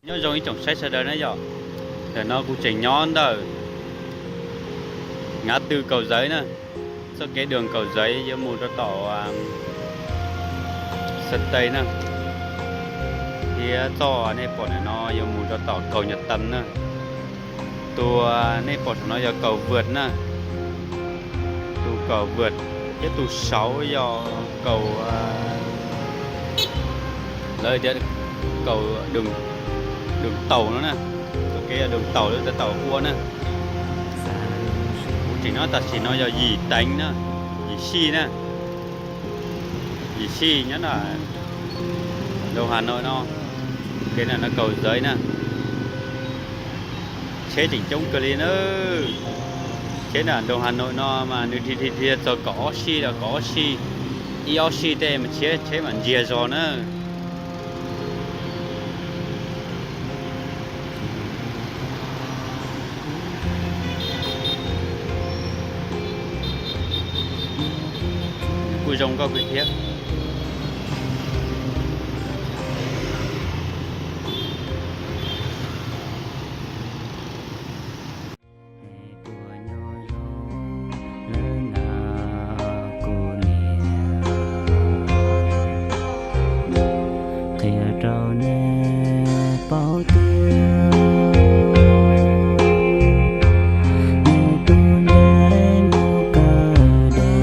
Nyob zoo ib tsoom saib sawv daws na yom. Ntawm no kuv tseem nyob ntawm ngã tư Cầu Giấy na, txoj kev đường Cầu Giấy yuav mus rau tom Sơn Tây na, thiab txoj nej pom ntawm no yuav mus rau tom cầu Nhật Tân na. Tus nej pom saum no yog cầu vượt na, tus cầu vượt, thiab tus saud yog cầu, lawv tias cầu đường, đường tàu no na, tus kev đường tàu lawv tias tàu ua na. Kuv tseem nyob tam sim no yog Dĩ Tánh na, Dĩ Xij na, Dĩ Xij nyob na, Hà Nội no, kev ntawm no cầu Giấy na. Tsheb tseem coob kawg li na. Tsheb ntawm Hà Nội no mas nws dhia dhia dhia txog kaum ob sij los kaum ob sij, ib ob sij tej mas tsheb, tsheb mam ntsiag zog na. Kuj zoo nkauj kawg thiab. Qhia rau nej paub tias nej tus ntev mus kawm dej.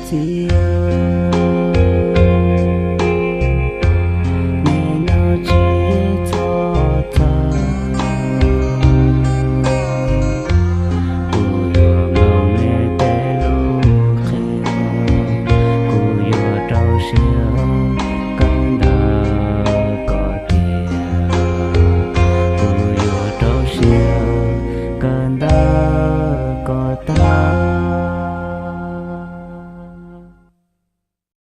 txiv.